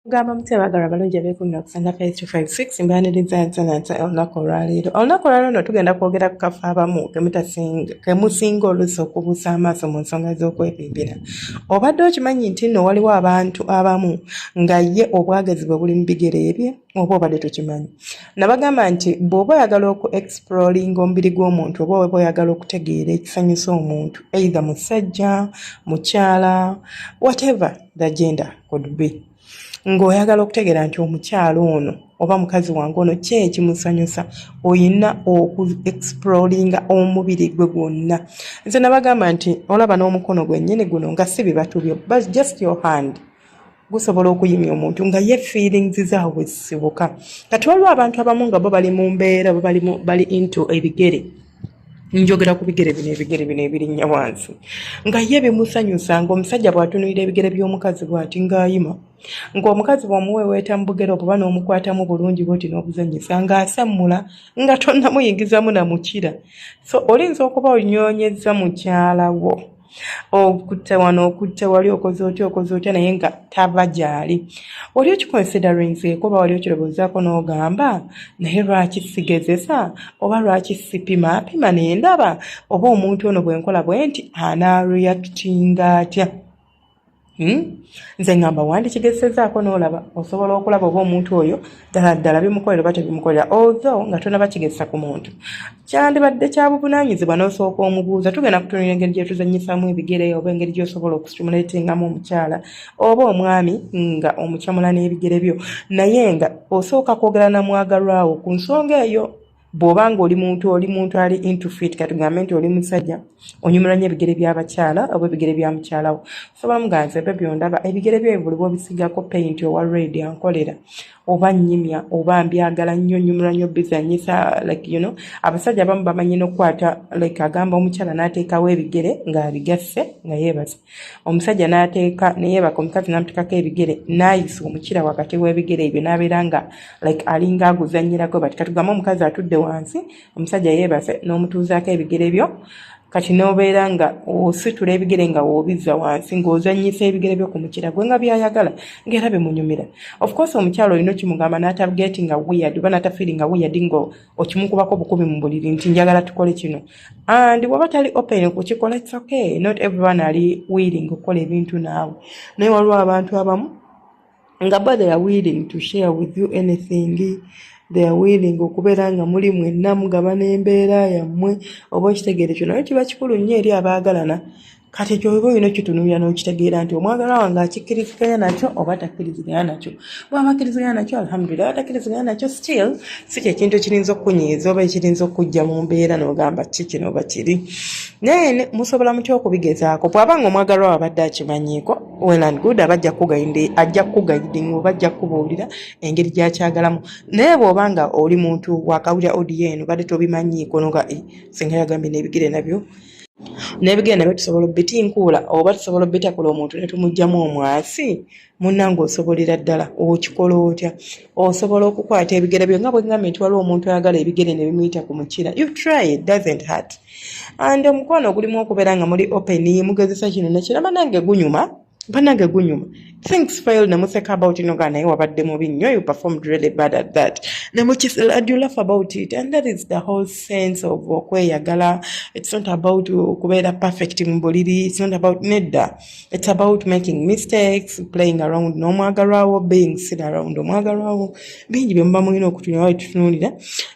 Mugamba mutya abaagalwa abalungi abeekuumira ku Sanga 5256? Mbaaniriza nsanansa olunaku olwaleero. Olunaku olwaleero no tugenda kwogera ku kafo abamu kemusinga oluusi okubuusa amaaso mu nsonga z'okwepimpira. Obadde okimanyi nti nno waliwo abantu abamu nga ye obwagazi bwe buli mu bigere ebye, oba obadde tokimanyi? Nabagamba nti bw'oba oyagala oku exploringa omubiri gw'omuntu oba oba oyagala okutegeera ekisanyusa omuntu, either musajja, mukyala, whatever the gender could be, ng'oyagala okutegeera nti omukyala ono oba mukazi wange ono ki ekimusanyusa, oyina oku exploringa omubiri gwe gwonna. Nze nabagamba nti olaba n'omukono gwennyini guno, nga si bibatu byo, but just your hand, gusobola okuyimya omuntu nga ye feelings zaabwe zisibuka. Kati waliwo abantu abamu nga bo bali mu mbeera oba bali into ebigere. Njogera ku bigere bino, ebigere bino ebirinnya wansi, nga ye bimusanyusa, ng'omusajja bw'atunuulira ebigere by'omukazi bw'ati ng'ayima, ng'omukazi bw'omuweeweeta mu bugere obuba n'omukwatamu bulungi bwoti n'obuzannyisa, ng'asammula nga tonnamuyingizamu na mukira. So olinza okuba onyoonyezza mukyala wo, okutte wano, okutte wali, okoze otya, okoze otya, naye nga tava gy'ali. Oli okiconsiderinzeeko oba wali okirowoozaako n'ogamba, naye lwaki sigezesa oba lwaki sipima pima nendaba oba omuntu ono bwe nkola bwe nti anaareactinga atya? Nze ngamba wandikigezezaako n'olaba, osobola okulaba oba omuntu oyo ddala ddala bimukolera oba tebimukolera. Although nga tonaba kigezesa ku muntu, kyandibadde kya buvunaanyizibwa n'osooka omubuuza. Tugenda kutunula engeri gyetuzanyisamu ebigere oba engeri gy'osobola okustimulatingamu omukyala oba omwami nga omukyamula n'ebigere byo, naye nga osooka kwogera na mwagalwawo ku nsonga eyo. Bw'oba nga oli muntu ali into feet, katugambe nti oli musajja onyumirwa nnyo ebigere by'abakyala oba ebigere bya mukyalawo, osobola mugaa, "Nze byo byondaba ebigere byo buli bw'obisigako paint owa red ankolera oba nnyimya oba mbyagala nnyo, nyumirwa nnyo bizanyisa." Like abasajja abamu bamanyi n'okukwata, like agamba omukyala n'ateekawo ebigere ng'abigasse nga yeebase, omusajja n'ateeka neyeebaka, omukazi n'amuteekako ebigere n'ayisa omukira wakati w'ebigere ebyo n'abeera nga like alinga aguzannyirako. But katugambe omukazi atudde wansi, omusajja yeebase, n'omutuuzaako ebigere byo, kati n'obeera nga ositula ebigere nga woobizza wansi, ng'ozannyisa ebigere byo ku mukira gwe nga byayagala, ng'era bimunyumira. Of course omukyala olina okimugamba n'atagetinga weird oba n'atafeelinga weird nga okimukubako bukubi mu buliri nti, "Njagala tukole kino." And waba tali open kukikola, it's okay, not everyone ali willing okukola ebintu naawe. Naye waliwo abantu abamu nga bo they are willing to share with you anything, they are willing okubeera nga muli mwenna mugabana embeera yammwe, oba okitegeera. Ekyo naye kiba kikulu nnyo eri abaagalana. Kati ekyo oba olina okitunuulira n'okitegeera nti omwagalwa wange akikkiriziganya nakyo oba takkiriziganya nakyo. Bw'aba akkiriziganya nakyo, alhamdulillah. Atakkiriziganya nakyo, still si kyekintu ekirinza okukunyiiza oba ekirinza okujja mu mbeera n'ogamba ki kino oba kiri. Naye musobola mutya okubigezaako? Bw'aba nga omwagalwa we abadde akimanyiiko, well and good, aba ajja kuguidinga oba ajja kukubuulira engeri gy'akyagalamu. Naye bw'oba nga oli muntu wakawulira audio eno, badde tobimanyiiko, noga, "Eh, singa yagambye n'ebigere nabyo, n'ebigere nabyo tusobola obitinkuula oba tusobola obitakula omuntu ne tumuggyamu omwasi." Munnange, osobolera ddala okikola otya? Osobola okukwata ebigere byo nga bwe ngambye nti waliwo omuntu ayagala ebigere ne bimuyita ku mukira. You try, it doesn't hurt. And omukwano ogulimu okubeera nga muli open, mugezesa kino nekira, bannange gunyuma, bannange gunyuma. Things fail ne museka about it, noga, "Naye wabadde mubi nnyo, you performed really bad at that," and you laugh about it, and that is the whole sense of okweyagala. It's not about okubeera perfect mu buliri, it's not about, nedda, it's about making mistakes, playing around n'omwagalwawo, being silly around omwagalwawo. Bingi bye muba mulina okutunula, tutunuulira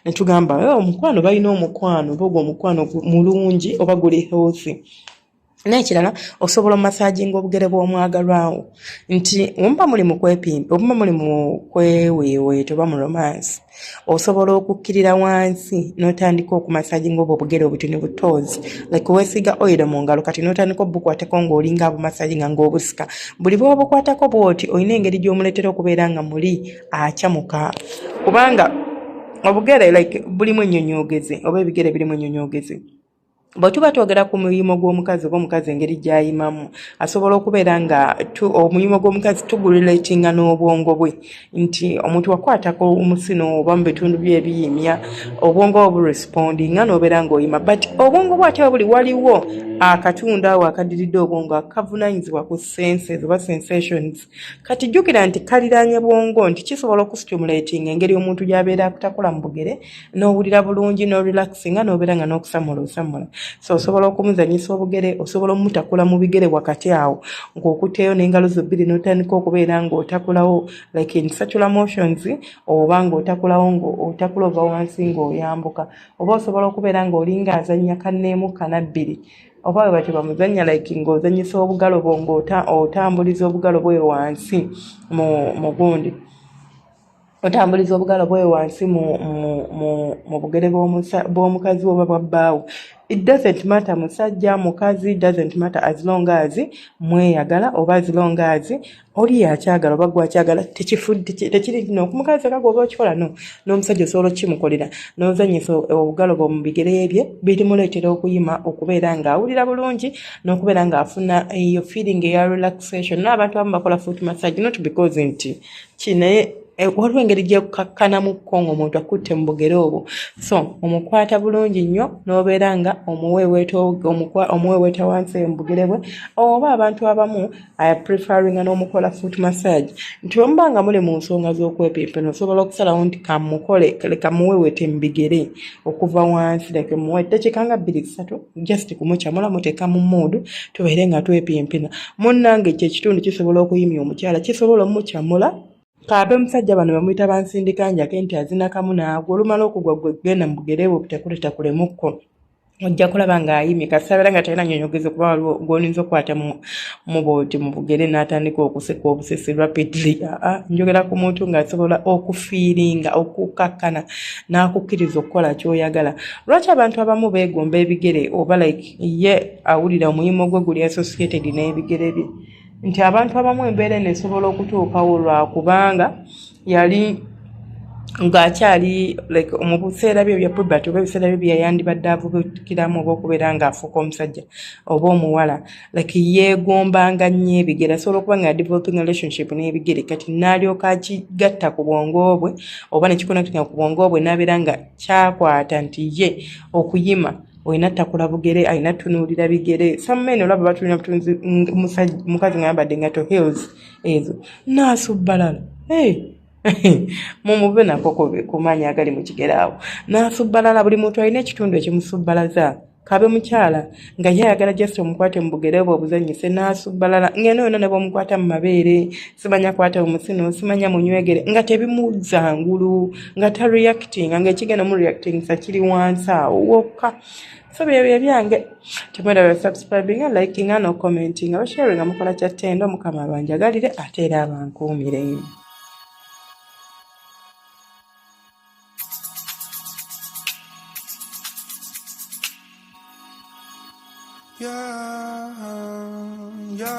ne tugamba, "Oh, omukwano, balina omukwano, oba ogwo omukwano mulungi oba guli healthy." N'ekirala, osobola omassaginga obugere bw'omwagalwawo nti omuba muli mu kwepimpa oba muli mu kweweeweeta oba mu romance, osobola okukkirira wansi n'otandika okumassaginga obwo obugere obutini butoozi, like weesiga oil mu ngalo, kati n'otandika obukwatako ng'olinga abumassaginga, ng'obusika. Buli bw'obukwatako bw'oti, olina engeri gy'omuleetera okubeera nga muli akyamuka, kubanga obugere like bulimu ennyonyoogeze oba ebigere birimu ennyonyoogeze. Bwe tuba twogera ku muyimo gw'omukazi oba omukazi engeri gy'ayimamu, asobola okubeera nga omuyimo gw'omukazi tugurelatinga n'obwongo bwe, nti omuntu wakwatako omusino oba mu bitundu bye ebiyimya, obwongo bwe burespondinga n'obeera ng'oyima. But obwongo bwe ate buli waliwo akatundu awo akadiridde obwongo akavunaanyizibwa ku senses oba sensations. Kati jjukira nti kaliraanye bwongo, nti kisobola okustimulatinga engeri omuntu gy'abeera akutakula mu bugere n'owulira bulungi n'orelaxinga n'obeera nga n'okusamula osamula. So osobola okumuzanyisa obugere, osobola omutakula mu bigere wakati awo ng'okutteyo n'engalo zo bbiri n'otandika okubeera ng'otakulawo like in circular motions, oba ng'otakulawo ng'otakula ova wansi ng'oyambuka, oba osobola okubeera ng'olinga azannya kanneemu kanabbiri, oba bwe batyo bamuzannya like ng'ozannyisa obugalo bwo ng'otambuliza obugalo bwe wansi mu gundi, otambuliza obugalo bwe wansi mu bugere bw'omukazi oba bwa bbaawo. It doesn't matter musajja, mukazi, doesn't matter, as long as mweyagala oba as long as oli yakyagala oba gwakyagala. Tekiri no ku mukazi eka gwoba okikola, no n'omusajja osobola okukimukolera n'ozannyisa obugalo bwo mu bigere bye, birimuleetera okuyima, okubeera ng'awulira bulungi n'okubeera ng'afuna eyo feeling eya relaxation. N'abantu abamu bakola foot massage, not because nti kinaye waliwo engeri gyekukakkanamuko ng'omuntu akutte mu bugere obwo. So omukwata bulungi nnyo n'obeera nga omuweeweeta wansi mu bugere bwe, oba abantu abamu preferringa n'omukola foot massage, nti bwe muba nga muli mu nsonga z'okwepimpina, osobola okusalawo nti kamukole, leka muweeweete mu bigere okuva wansi, leke muwe eddakiika nga 2 3, just kumukyamula, muteeka mu mood, tubeere nga twepimpina. Munnange, ekyo ekitundu kisobola okuyimya omukyala, kisobola omukyamula. Kaabe musajja, bano bamuyita bansindika njake, nti azina kamu naagwo, olumala okugwa gwe genda mu bugere bwe butakuletakulemukko, ojja kulaba ng'ayimye. Kasita nga talina nyonyogezo, kuba waliwo gw'oyinza okukwata mu booti mu bugere n'atandika okuseka obusesi rapidly. Aa, njogera ku muntu ng'asobola okufeelinga, okukakkana n'akukkiriza okukola ky'oyagala. Lwaki abantu abamu beegomba ebigere, oba like ye awulira omuyimo gwe guli associated n'ebigere bye, nti abantu abamu embeera eno esobola okutuukawo lwakubanga yali ng'akyali like mu biseera bye ebya puberty oba ebiseera bye byeyandibadde avubukiramu oba okubeera ng'afuuka omusajja oba omuwala, like yeegombanga nnyo ebigere. Asobola okuba nga developing relationship n'ebigere, kati n'alyoka akigatta ku bwongo bwe oba nekiconnectinga ku bwongo bwe, n'abeera nga kyakwata nti ye okuyima olina takula bugere, alina tunuulira bigere. Some men olaba batunulira butunzi mukazi nga yambadde engatto heels ezo n'asubbalala. Hey! Mumuve nako ku maanyi agali mu kigere awo n'asubbalala. Buli muntu alina ekitundu ekimusubbalaza, kabe mukyala nga ye ayagala just omukwate mu bugere bwe obuzannyise n'asubbalala, ngeno yonna ne bw'omukwata mu mabeere, simanya kwata omusino, simanya munywegere, nga tebimuzza ngulu, nga tareactinga, ng'ekigenda mu reactingisa kiri wansi awo wokka. So byebyo ebyange. Temwerabira subscribinga, likinga n'ocommentinga, basharinga. Mukola kya ttendo. Mukama abanjagalire ate era abankuumire. Yeah.